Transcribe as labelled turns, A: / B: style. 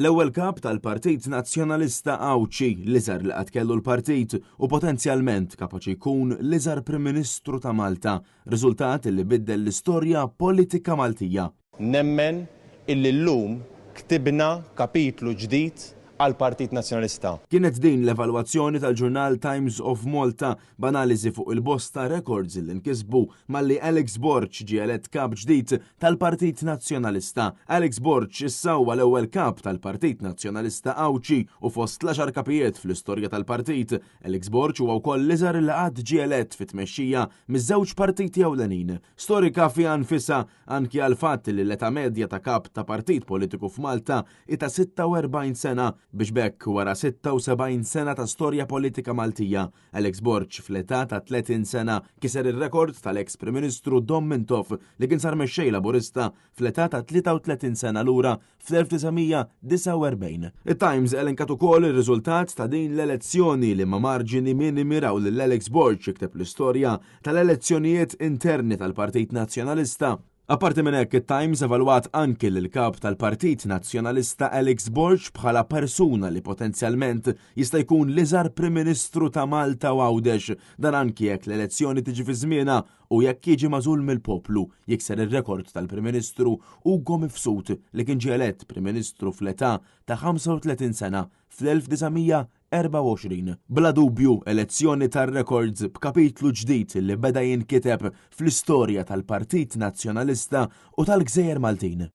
A: L-ewwel kap tal-Partit Nazzjonalista Għawdxi, l-iżgħar li qatt kellu l-partit u potenzjalment kapaċi jkun l-iżgħar Prim Ministru ta' Malta, riżultat li biddel l-istorja politika Maltija.
B: Nemmen illi llum ktibna kapitlu ġdid għall-Partit Nazzjonalista.
A: Kienet din l-evalwazzjoni tal-ġurnal Times of Malta b'analiżi fuq il-bosta rekords li nkisbu malli Alex Borg ġie elett kap ġdid tal-Partit Nazzjonalista. Alex Borg issa huwa l-ewwel kap tal-Partit Nazzjonalista Għawdxi u fost l-għaxar kapijiet fl-istorja tal-partit. Alex Borg huwa wkoll l-iżgħar li qatt ġie elett fit-tmexxija miż-żewġ partiti ewlenin. Storika fiha nfisha anki għall-fatt li l-età medja ta' kap ta' partit politiku f'Malta hi ta' 46 sena biex b'hekk wara 76 sena ta' storja politika Maltija, Alex Borg fl-età ta' 30 sena kiser ir-rekord tal-eks Prim Ministru Dom Mintoff li kien sar mexxej Laburista fl-età ta' 33 sena lura fl-1949. It-Times elenkat ukoll ir-riżultat ta' din l-elezzjoni li ma' marġini minimi raw lil Alex Borg jikteb l-istorja tal-elezzjonijiet interni tal-Partit Nazzjonalista. Apparti minn hekk, it-Times evalwat anki lill-Kap tal-Partit Nazzjonalista Alex Borg bħala persuna li potenzjalment jista' jkun l-iżgħar Prim Ministru ta' Malta u Għawdex, dan anki jekk l-elezzjoni tiġi fi żmienha u jekk jiġi magħżul mill-poplu, jikser ir-rekord tal-Prim Ministru Ugo Mifsud li kien ġie elett Prim Ministru fl-età ta' 35 sena fl-1924. Bla dubju, elezzjoni tar-rekords b'kapitlu ġdid li beda jinkiteb fl-istorja tal-Partit Nazzjonalista u tal-Gżejjer Maltin.